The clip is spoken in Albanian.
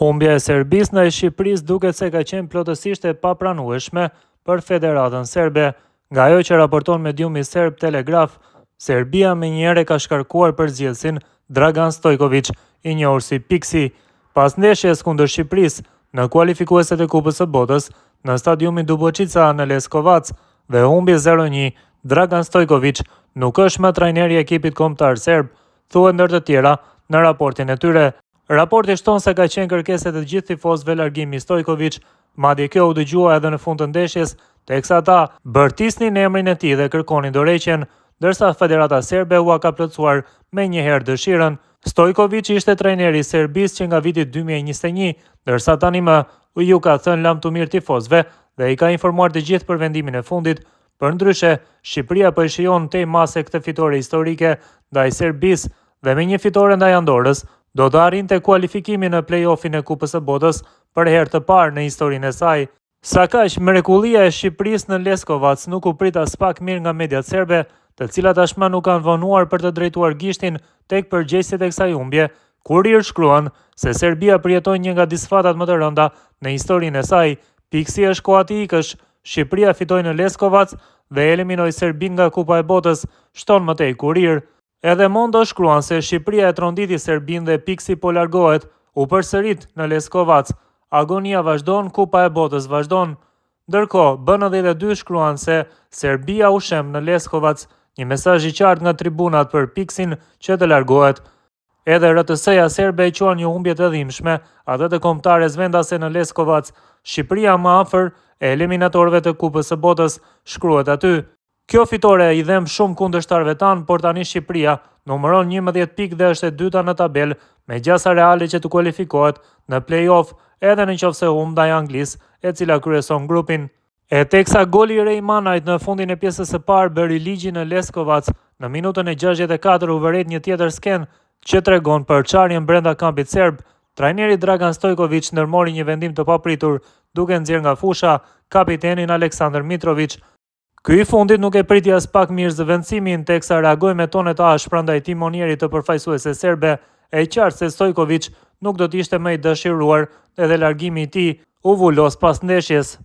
Humbja e Serbisë ndaj Shqipërisë duket se ka qenë plotësisht e papranueshme për Federatën Serbe. Nga ajo që raporton mediumi serb Telegraf, Serbia menjëherë e ka shkarkuar përzgjedhësin Dragan Stojkoviç, i njohur si Piksi, pas ndeshjes kundër Shqipërisë në kualifikueset e Kupës së Botës në stadiumin Duboçica në Leskovac dhe humbjes 0-1, Dragan Stojkoviç nuk është më trajneri i ekipit kombëtar serb, thuhet ndër të tjera në raportin e tyre. Raporti shton se ka qenë kërkesë e të gjithë tifozëve largimi i Stojkoviç, madje kjo u dëgjua edhe në fund të ndeshjes, teksa ata bërtisnin emrin e tij dhe kërkonin dorëheqjen, ndërsa Federata Serbe ua ka plotësuar menjëherë dëshirën. Stojkoviç ishte trajneri i Serbisë që nga viti 2021, ndërsa tani më iu ka thënë lamtumirë tifozëve dhe i ka informuar të gjithë për vendimin e fundit. Përndryshe, Shqipëria po e shijon tej mase këtë fitore historike ndaj Serbisë dhe me një fitore ndaj Andorrës do të arrinte kualifikimin në play-offin e Kupës së Botës për herë të parë në historinë e saj. Sakaq, mrekullia e Shqipërisë në Leskovac nuk u prit aspak mirë nga mediat serbe, të cilat tashmë nuk kanë vonuar për të drejtuar gishtin tek përgjegjësit e kësaj humbje. Kurir shkruan se Serbia përjetoi një nga disfatat më të rënda në historinë e saj. Piksi është koha të ikësh. Shqipëria fitoi në Leskovac dhe eliminoi Serbinë nga Kupa e Botës, shton më tej Kurir. Edhe Mondo shkruan se Shqipëria e tronditi Serbinë dhe Piksi po largohet, u përsërit në Leskovac. Agonia vazhdon, Kupa e Botës vazhdon. Ndërkohë, B92 shkruan se Serbia u shemb në Leskovac, një mesazh i qartë nga tribunat për Piksin që të largohet. Edhe RTS-ja serbe e quan një humbje të dhimbshme, atë të kombëtares vendase në Leskovac, Shqipëria më afër e eliminatorëve të Kupës së Botës, shkruhet aty. Kjo fitore i dhemb shumë kundërshtarëve tanë, por tani Shqipëria numëron 11 pikë dhe është e dyta në tabelë, me gjasa reale që të kualifikohet në play-off, edhe në qoftë se humb ndaj Anglisë, e cila kryeson grupin. E teksa goli i Rey Manajt në fundin e pjesës së parë bëri ligjin në Leskovac, në minutën e 64 u vërejt një tjetër skenë që tregon përçarjen brenda kampit serb. Trajneri Dragan Stojkoviç ndërmori një vendim të papritur, duke nxjerrë nga fusha kapitenin Aleksandar Mitrovic. Ky i fundit nuk e priti aspak mirë zëvendësimin, teksa reagoi me tone të ashpra ndaj timonierit të përfaqësueses serbe. E qartë se Stojkoviç nuk do të ishte më i dëshiruar edhe largimi i tij u vulos pas ndeshjes.